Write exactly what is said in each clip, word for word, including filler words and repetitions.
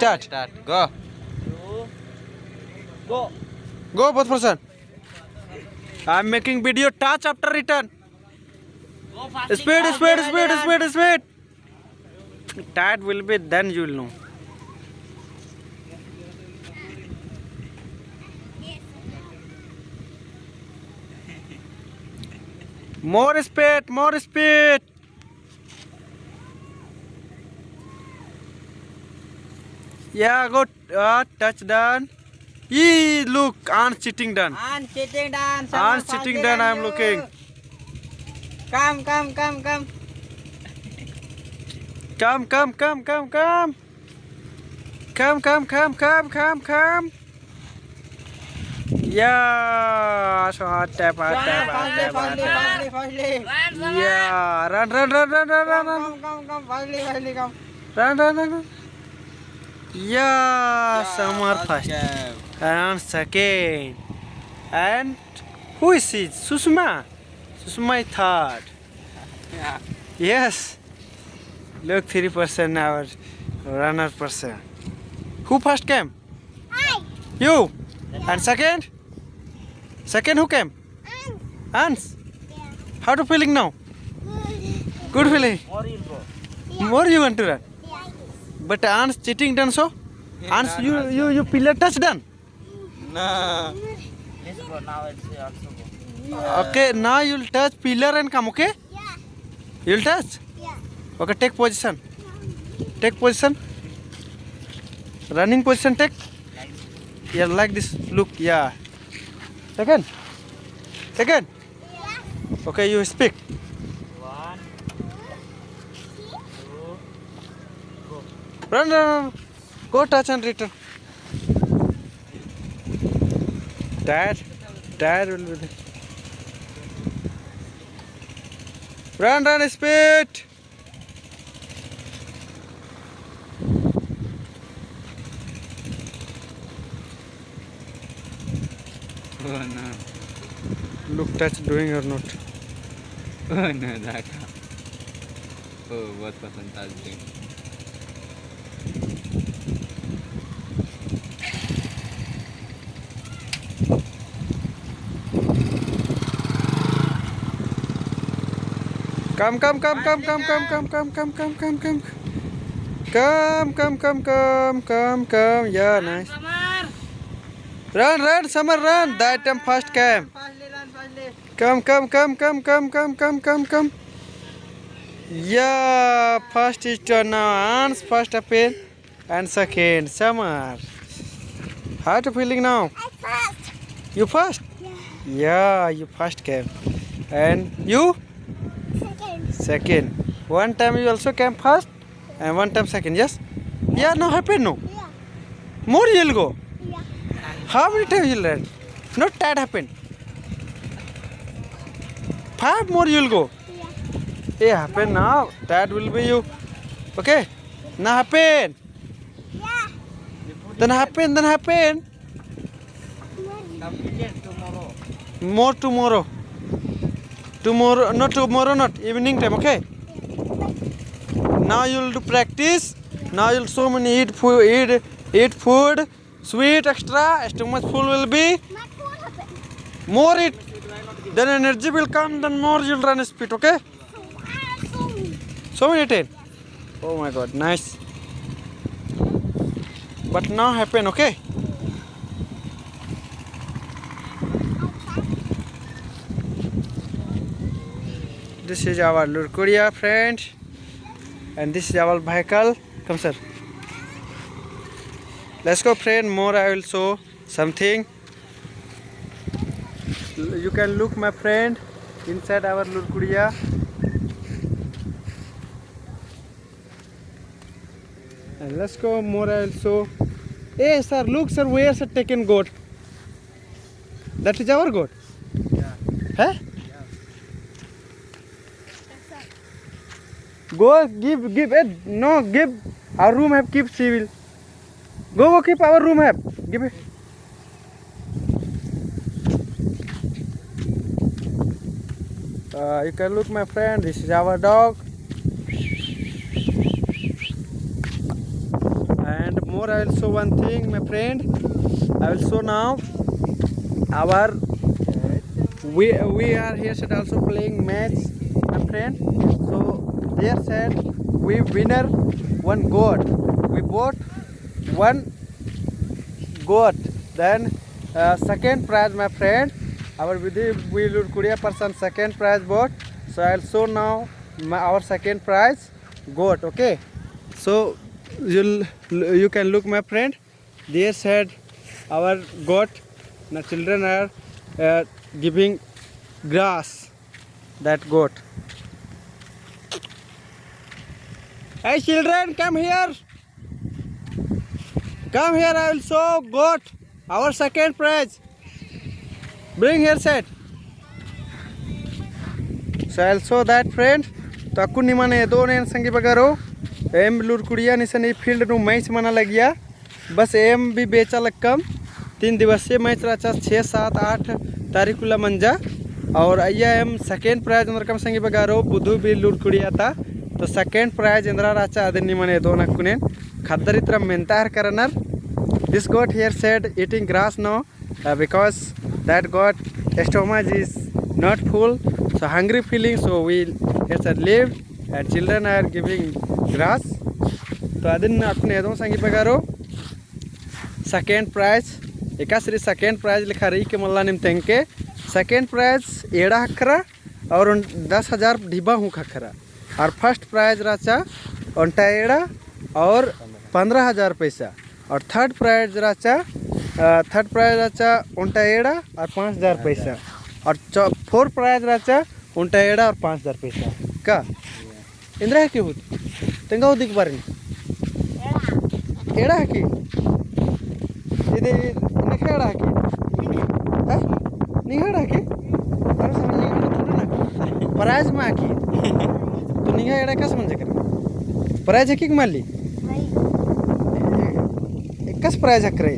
Start. Start. Go. Go. Go, both person. I am making video. Touch after return. Speed, speed, speed, speed, speed. That will be, then you will know. More speed, more speed. Yeah, good. Ah, touch done. Ee, look, ants cheating done. Ants cheating done. Ants cheating done, I am looking. Come, come, come, come. Come, come, come, come, come. Come, come, come, come, come, come. Yeah, so hot tap, hot tap, hot tap, hot tap. Firstly, firstly, firstly. Yeah, run, run, run. Come, come, come, firstly, firstly, come. Run, run, run, run. Yeah, Samar first. And second. And who is it? Sushma. Sushma is third. Yeah. Yes. Look, three person our runner person. Who first came? I. You. And second? Second who came? Ants. Ants? Yeah. How to feeling now? Good. Good feeling? More you go. Yeah. More you want to run? Yeah. But ants cheating done so? Yeah, ants, you, you, you pillar touch done? No. Please go, now it's also go. Okay, now you'll touch pillar and come, okay? Yeah. You'll touch? Yeah. Okay, take position. Take position. Running position take. Yeah, like this. Look, yeah. Second. Second. Yeah. Okay, you speak. One, two, go. Run, run, run. Go touch and return. Dad, dad will be there. Run, run, speed. Oh no. Look, touch doing or not? Oh no, that. Oh, बहुत पसंद था आज दिन। Come, come, come, come, come, come, come, come, come, come, come, come. Come, come, come, come, come, come. Yeah, nice. Run, run, Samar, run. That time first came. Come, come, come, come. Yeah, first is turn now. Ants first happen. And second, Samar. How to feeling now? I first. You first? Yeah. Yeah, you first came. And you? Second. Second. One time you also came first and one time second, yes? Yeah, now happen, no? Yeah. More you'll go. Yeah. How many times you'll run? Not that happen. Five more you'll go. Yeah. Yeah, happen now. That will be you. Okay? Now happen. Yeah. Then happen, then happen. More tomorrow. Tomorrow, not tomorrow, not evening time, okay? Now you'll do practice. Now you'll so many eat food, eat, eat food, sweet extra, stomach full will be. More eat, then energy will come, then more you'll run speed, okay? So many ten. Oh my God, nice. But now happen, okay? This is our Lurkuria, friend, and this is our vehicle. Come, sir. Let's go, friend. More I will show something. You can look, my friend, inside our Lurkuria. And let's go more also. Hey, sir, look, sir, where, sir, taken goat? That is our goat. Yeah. Huh? Yeah. Go give, give it. No, give. Our room have keep civil. Go, go keep our room have. Give it. Uh, you can look, my friend. This is our dog. And More, I will show one thing, my friend. I will show now our, we, we are here said also playing match, my friend. So there said we winner one goat. We bought one goat. Then, uh, second prize, my friend, our Vidhi Bilurkudia person second prize bought. So I will show now my, our second prize goat. Okay, so you'll, you can look, my friend. There said our goat. Now children are, uh, giving grass that goat. Hey children, come here. Come here, I will show goat, our second prize. Bring here, said. So I will show that, friend. तो अक्कुन निमन एदोन एन संगी बगरो, एम लूरकुड़िया निसन ई field नू match मना लगिया। बस एम भी बेचा लक्कम, तीन दिवसीय match रहचा, छः, सात, आठ तारीख उल्ला मंजा। और अइय्या एम second prize एन्देरकम संगी बगरो, बुधु भी लूरकुड़िया ता। तो second prize एन्देरा रहचा अदिन निमन एदोन अक्कुन एन ख़द्दर इतरा मेन्तार corner. This goat here said eating grass now, uh, because that goat stomach is not full, so hungry feeling, so we here said leave and children are giving grass. तो अदिन अक्कुन एदोन संगी बगरो second prize, एकासे रई second prize लेखा रई के मल्ला नीम तेंगके। Second prize एड़ा ख़क्खरा और दस हजार ढिबा हूँ ख़क्खरा। और first prize रहचा ओन्टा एड़ा और पन्द्रह हजार पैसा। और third prize रहचा, अ, third prize रहचा ओन्टा एड़ा और पाँच हजार पैसा। और च-, fourth prize रहचा ओन्टा एड़ा और पाँच हजार पैसा। का? एन्देरा हकी हूँ? तेंगा हूँ दिक बारे। एड़ा हकी? इदे निंग्है एड़ा हकी? हैं? निंग्है एड़ा हकी? अरे साला, निंग्है एड़ा थोड़ी ना। Prize मा हकी। तो निंग्है एड़ा एकासे मंजा केरा? Prize हकी के मल्ली? एकासे prize हकरा?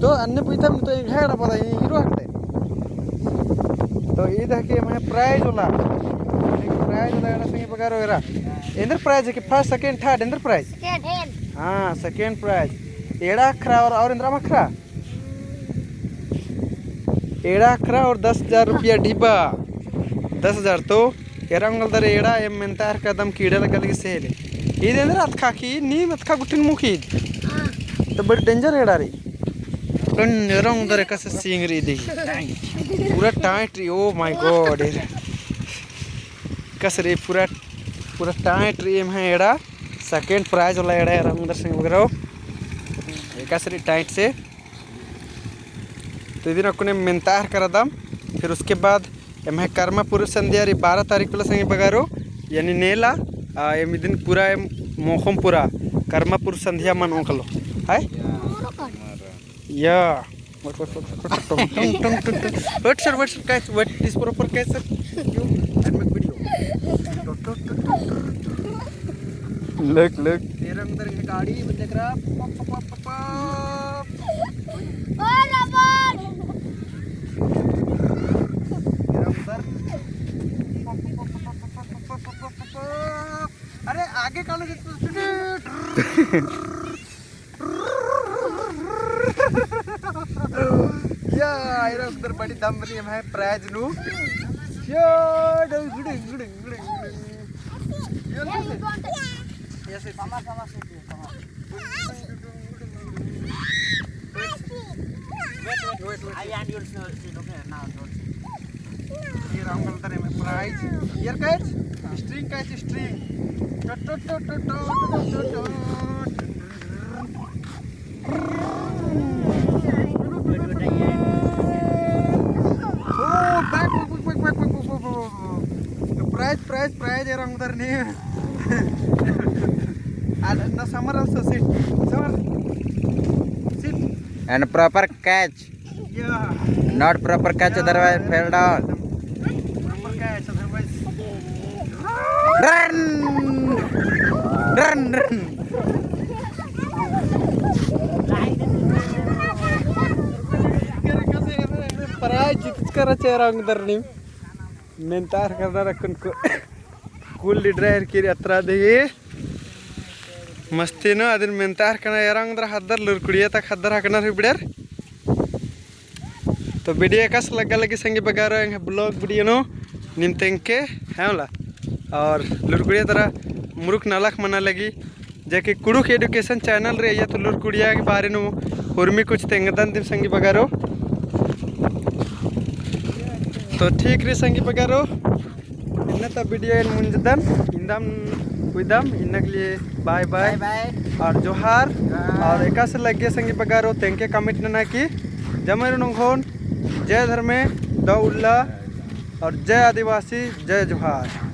तो अन्ने पुइता तो एंग्है एड़ा पता, हीरो हकते। तो ईद हकी एम्है prize होला। Prize होला एड़ा संगी बगरो एरा। एन्देर prize हकी first, second, third एन्देर prize? Second hand। हाँ, second prize। एड़ा ख़क्खरा और, और एन्देर ख़क्खरा? एड़ा ख़क्खरा और दस हजार रुपया ढिबा। दस हजार तो एरा ओंगदर एड़ा एम मेन्तार कदम कीड़ा लग्गा लगी सेले। ईद एन्देर अतख़ा की, नीम अतख़ा गुट्ठिन मुख़ ईद। हाँ। तो बड़ी danger एड़ा रई। टन एरा ओंगदर एकासे सींग रई दी। पूरा tight रई, oh my God। एकासे रई पूरा, पूरा tight रई एम्है एड़ा। Second prize होला एड़ा एरा ओंगदर संगी बगरो। एकासे रई tight से। तो इदिन अक्कुन एम मेन्तार करदम, फिर उसके बाद एम्है कर्मा पुरुष संध्या रई बारह तारीख उल्ला संगी बगरो, यानी नेला, आ, एम इदिन पूरा एम मोख़ोम पूरा कर्मा पुरुष संध्या मनो कालो। हाय? या। Wait, wait, wait, wait, wait, wait, sir, wait, sir, catch, wait, this proper catch, sir. You, and make video. Look, look. तेरा अंदर ये गाड़ी बंद कर। पप, पप, पप, पप। ओ रबड़। तेरा अंदर। अरे आगे कालो। या, एरा उधर बड़ी दम रई एम्है prize नू। या, डंग, डंग, डंग, डंग, डंग। या, कैसे? कैसे? Wait, wait, wait, wait. I and you will see, okay, now don't see. एरा ओंगदर एम्है prize। Here catch, string catch, string। टो, टो, टो। Oh, back, back, back। Prize, prize, prize एरा ओंगदर नीम। And no, summer also sit। Summer, sit। And proper catch। Yeah. Not proper catch, yeah, otherwise fell down. Proper catch, otherwise. Run! Run, run! Prize जीतचका रहचा एरा ओंगदर नीम। मेन्तार करना रखन को। कुल leader किर अत्रा दे। मस्ती नू अदिन मेन्तार कना एरा ओंगदर ख़द्दर लुरकुड़िया ता ख़द्दर हकनर ही बिड़र। तो video एकासे लग्गा लगी संगी बगारो एंग्है vlog video नू नीम तेंगके है मला। और लुरकुड़िया तरा मुरुख नलख मना लगी, जे कि कुँड़ुख़ education channel रई अइय्या तो लुरकुड़िया के बारे नू उर्मी कुछ तेंगदन दिम संगी बगारो। तो ठीक रई संगी बगारो, इन्ना ता video एन मुंजदन, इन्दाम उइदाम, इन्ना के लिए bye bye। Bye bye। और जोहार। जोहार। और एकासे लग्गे संगी बगारो तेंगके comment नना की। जय मयूर नंगोन, जय धर्मे, दव उल्ला, और जय आदिवासी, जय जोहार।